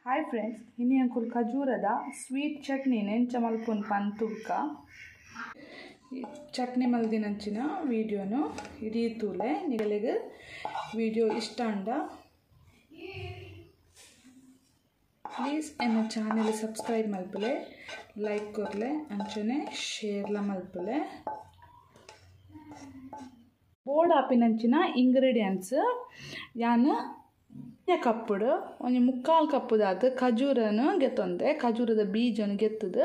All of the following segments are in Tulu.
ಹಾಯ್ ಫ್ರೆಂಡ್ಸ್, ಇನಿ ಅಂಕುಲ್ ಖಜೂರದ ಸ್ವೀಟ್ ಚಟ್ನಿ ನೆಂಚ ಮಲ್ಪುನ್ ಪಂತುಕ ಚಟ್ನಿ ಮಲ್ದಿನಂಚಿನ ವಿಡಿಯೋನು ಇಡೀ ತೂಲೆ. ನಿಗಲಿಗೆ ವಿಡಿಯೋ ಇಷ್ಟ ಅಂಡ ಪ್ಲೀಸ್ ಎನ್ನ ಚಾನೆಲ್ ಸಬ್ಸ್ಕ್ರೈಬ್ ಮಲ್ಪುಲೆ, ಲೈಕ್ ಕೊರ್ಲೆ, ಅಂಚನೆ ಶೇರ್ಲ ಮಲ್ಪುಲೆ. ಬೋರ್ಡ್ ಆಪಿನಂಚಿನ ಇಂಗ್ರೀಡಿಯೆಂಟ್ಸ್ ಯಾನ್ ಕಪ್ಪುಡು ಒಂಜಿ ಮುಕ್ಕಾಲು ಕಪ್ಪುದಾತು ಖಜೂರನು ಗೆತ್ತೊಂದೆ, ಖಜೂರದ ಬೀಜನು ಗೆತ್ತದು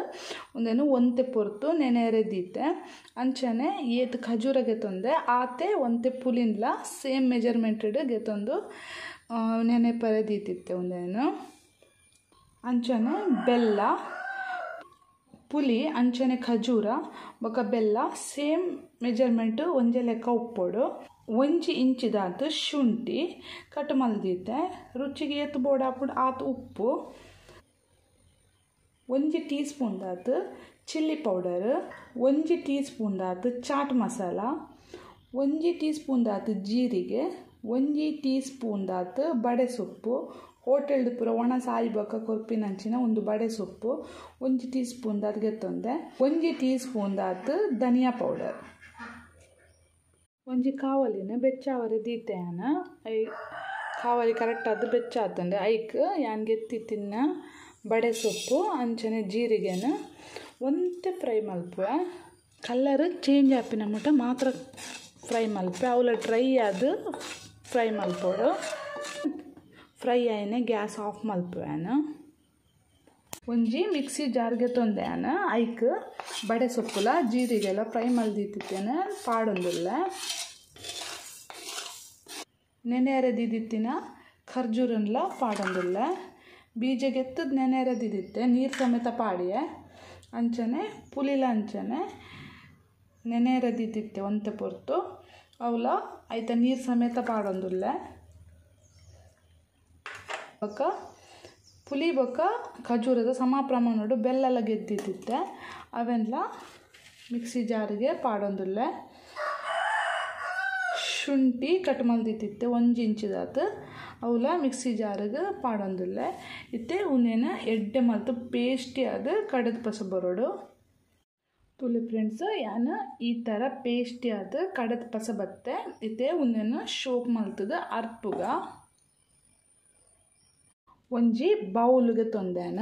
ಒಂದೇನು ಒಂತೆ ಪೊರ್ತು ನೆನೆರೆ ದೀತೆ. ಅಂಚನೆ ಏತ್ ಖಜೂರ ಗೆತ್ತೊಂದೆ ಆತೆ ಒಂತೆ ಪುಲಿನ್ಲ ಸೇಮ್ ಮೆಜರ್ಮೆಂಟೆಡ್ ಗೆತ್ತೊಂದು ನೆನೆಪರೆ ದೀತಿತ್ತೆ ಒಂದೇನು. ಅಂಚನೆ ಬೆಲ್ಲ ಪುಲಿ ಅಂಚನೆ ಖಜೂರ ಬೊಕ ಬೆಲ್ಲ ಸೇಮ್ ಮೆಜರ್ಮೆಂಟ್ ಒಂಜೆ ಲೆಕ್ಕ ಉಪ್ಪೋಡು. ಒಂಜಿ ಇಂಚಿದಾತು ಶುಂಠಿ ಕಟ್ ಮಲ್ದೀತೆ, ರುಚಿಗೆ ಏತ್ ಬೋಡು ಆಪುಂಡು ಆತ್ ಉಪ್ಪು, ಒಂಜಿ ಟೀ ಸ್ಪೂನ್ ದಾತು ಚಿಲ್ಲಿ ಪೌಡರ್, ಒಂಜಿ ಟೀ ಸ್ಪೂನ್ ದಾತು ಚಾಟ್ ಮಸಾಲ, ಒಂಜಿ ಟೀ ಸ್ಪೂನ್ ದಾತು ಜೀರಿಗೆ, ಒಂಜಿ ಟೀ ಸ್ಪೂನ್ ದಾತು ಬಡೆ ಸೊಪ್ಪು, ಹೋಟೆಲ್ಡ್ ಪೂರ ಒಣ ಸಾಯಿ ಬೊಕ್ಕ ಕೊರ್ಪಿನಂಚಿನ ಒಂದು ಬಡೆ ಸೊಪ್ಪು, ಒಂಜಿ ಟೀ ಸ್ಪೂನ್ ದಾತು ಗೆತ್ತೊಂದೆ, ಒಂಜಿ ಟೀ ಸ್ಪೂನ್ ದಾತು ಧನಿಯಾ ಪೌಡರ್. ಒಂಜಿ ಕಾವಲಿನ ಬೆಚ್ಚಾವರೆ ದೀತೆ ಯಾನ, I ಕಾವಲಿ ಕರೆಕ್ಟ್ ಆದ ಬೆಚ್ಚ ಆತಂಡೆ ಐಕ್ ಯಾನ್ ಗೆತ್ತಿ ತಿನ್ನ ಬಡೆ ಸೊಪ್ಪು ಅಂಚನೆ ಜೀರಿಗೆನ ಒಂತೆ ಫ್ರೈ ಮಲ್ಪುವೆ. ಕಲರ್ ಚೇಂಜ್ ಆಪಿನ ಮುಟ ಮಾತ್ರ ಫ್ರೈ ಮಲ್ಪೆ, ಅವಲ ಡ್ರೈ ಆದ ಫ್ರೈ ಮಲ್ಪೋಡು. ಫ್ರೈ ಆಯ್ನೆ ಗ್ಯಾಸ್ ಆಫ್ ಮಲ್ಪುವೆ. ಒಂಜಿ ಮಿಕ್ಸಿ ಜಾರ್ಗೆ ತೊಂದೆ ಯಾನ ಐಕ್ ಬಡೆ ಸೊಪ್ಪುಲ ಜೀರಿಗೆಲ್ಲ ಫ್ರೈ ಮಲ್ದಿತ್ತೇನೆ ಪಾಡೊಂದುಲ್ಲ. ನೆನೆಯರೆ ದಿದಿತ್ತಿನ ಖರ್ಜೂರನ್ಲ ಪಾಡೊಂದುಲ್ಲ, ಬೀಜ ಗೆತ್ತದ ನೆನೆಯರೆ ದಿದಿತ್ತೆ ನೀರು ಸಮೇತ ಪಾಡಿಯೆ. ಅಂಚನೆ ಪುಲಿಲ ಅಂಚನೆ ನೆನೆಯರೆ ದಿದಿತ್ತೆ ಒಂತೆ ಪೊರ್ತು ಅವಲ ಐತ ನೀರು ಸಮೇತ ಪಾಡೊಂದುಲ್ಲ. ಬೊಕ್ಕ ಪುಲಿ ಬೊಕ್ಕ ಖಜೂರದ ಸಮ ಪ್ರಮಾಣಡು ಬೆಲ್ಲೆಲ್ಲ ಗೆದ್ದಿತ್ತಿತ್ತೆ ಅವೆಲ್ಲ ಮಿಕ್ಸಿ ಜಾರಿಗೆ ಪಾಡೊಂದುಲ್ಲ. ಶುಂಠಿ ಕಟ್ ಮಲ್ದಿತ್ತಿತ್ತೆ ಒಂಜಿ ಇಂಚಿದಾತು ಅವಲ ಮಿಕ್ಸಿ ಜಾರಿಗೆ ಪಾಡೊಂದುಲ್ಲ. ಇತ್ತೆ ಉಂದೇನ ಎಡ್ಡೆ ಮಲ್ತು ಪೇಸ್ಟಿ ಅದು ಕಡದ ಪಸ ಬರೋಡು. ತುಲಿ ಫ್ರೆಂಡ್ಸ್, ಯಾನ್ ಈ ಥರ ಪೇಸ್ಟಿ ಅದು ಕಡದ ಪಸ ಬತ್ತೆ. ಇತ್ತೆ ಉಂದೇನ ಶೋಕ್ ಮಲ್ತದ ಅರ್ಪುಗ ಒಂಜಿ ಬೌಲ್ಗೆ ತೊಂದೇನ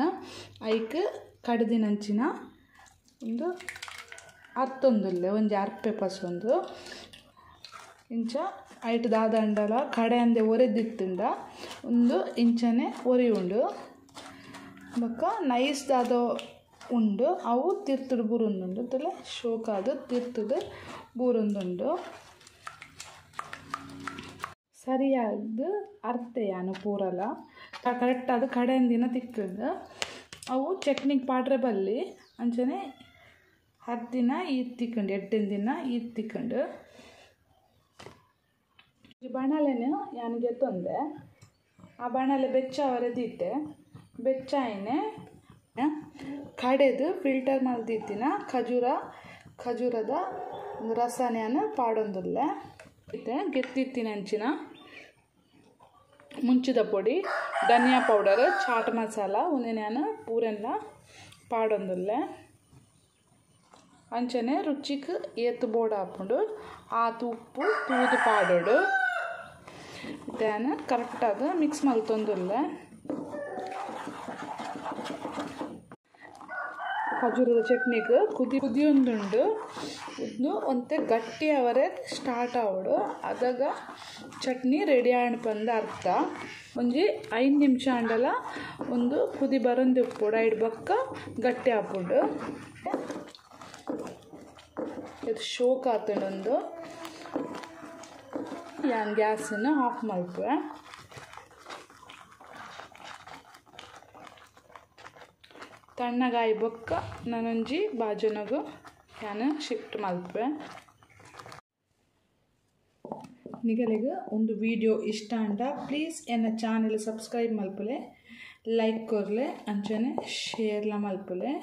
ಐಕ್ ಕಡದಿನಂಚಿನ ಒಂದು ಅರ್ತೊಂದುಲ್ಲೆ ಒಂಜಿ ಅರ್ಪೆ ಪಸೊಂದು ಇಂಚ ಐಟ್ ದಾದಂಡಲ ಕಡೆ ಅಂದೆ ಒರೆದಿತ್ತುಂಡ ಒಂದು ಇಂಚನೆ ಒರಿ ಉಂಡು. ಬೊಕ್ಕ ನೈಸ್ ದಾದ ಉಂಡು ಅವು ತಿರ್ತುಡು ಬೂರೊಂದುಂಡು, ತುಲೆ ಶೋಕಾದು ತಿರ್ತುಡು ಬೂರೊಂದುಂಡು. ಸರಿಯಾದ ಅರ್ತೆ ಯಾನು ಪೂರಲ ಕರೆಕ್ಟ್ ಅದು ಕಡೆಯಿಂದಿನ ತಿಕ್ಕಂಡು ಅವು ಚಟ್ನಿಗೆ ಪಾಡ್ರೆ ಬಲ್ಲಿ. ಅಂಚನೆ ಹತ್ತು ದಿನ ಈತ್ ತಿಕ್ಕಂಡು, ಎಡ್ಡಿನ ದಿನ ಈತ್ ತಿಕ್ಕಂಡು. ಬಾಣಲೆನ ಯಾನ್ ಗೆತ್ತೊಂದೆ, ಆ ಬಾಣಲೆ ಬೆಚ್ಚ ಅವರೆ ದೀತೆ, ಬೆಚ್ಚ ಆಯ್ನೆ ಕಡೆದು ಫಿಲ್ಟರ್ ಮಲ್ದಿತ್ತಿನ ಖಜೂರದ ರಸನ ಪಾಡೊಂದುಲ್ಲೆ. ಇತ್ತೆ ಗೆತ್ತಿತ್ತಿನ ಅಂಚಿನ ಮುಂಚಿದ ಪೊಡಿ, ಧನಿಯಾ ಪೌಡರ್, ಚಾಟ್ ಮಸಾಲ ಉಂದೆನ ಪೂರೆಲ್ಲ ಪಾಡೊಂದುಲ್ಲೆ. ಅಂಚನೆ ರುಚಿಕ್ ಏತ್ ಬೋಡು ಆಪುಂಡು ಆತು ಉಪ್ಪು ತೂದು ಪಾಡೋಡು. ಇತ್ತೆ ಕರೆಕ್ಟಾದ ಮಿಕ್ಸ್ ಮಲ್ತೊಂದುಲ್ಲೆ. ಖಜೂರದ ಚಟ್ನಿಗೆ ಕುದಿ ಕುದಿಯೊಂದುಂಡು ಉದ್ದು ಒಂತೆ ಗಟ್ಟಿ ಅವರೆ ಸ್ಟಾರ್ಟ್ ಆವಡು, ಅದಾಗ ಚಟ್ನಿ ರೆಡಿ ಆಣ್ ಪಂದ ಅರ್ಥ. ಒಂಜಿ 5 ನಿಮಿಷ ಅಂಡಲ ಒಂದು ಕುದಿ ಬರೊಂದು ಉಪ್ಪುಡು ಐಡ್ ಬೊಕ್ಕ ಗಟ್ಟಿ ಆಪುಂಡು. ಇದು ಶೋಕ್ ಆತುಂಡು. ಯಾನ್ ಗ್ಯಾಸನ್ನು ಆಫ್ ಮಲ್ಪುವೆ. ತಣ್ಣಗಾಯಿ ಬೊಕ್ಕ ನಾನೊಂಜಿ ಬಾಜನಗು ಯಾನ್ ಶಿಫ್ಟ್ ಮಲ್ಪುವೆ. ನಿಗಲಿಗೆ ಒಂದು ವಿಡಿಯೋ ಇಷ್ಟ ಅಂಡ ಪ್ಲೀಸ್ ಎನ್ನ ಚಾನೆಲ್ ಸಬ್ಸ್ಕ್ರೈಬ್ ಮಲ್ಪುಲೆ, ಲೈಕ್ ಕೊರ್ಲೆ, ಅಂಚನೆ ಶೇರ್ಲ ಮಲ್ಪುಲೆ.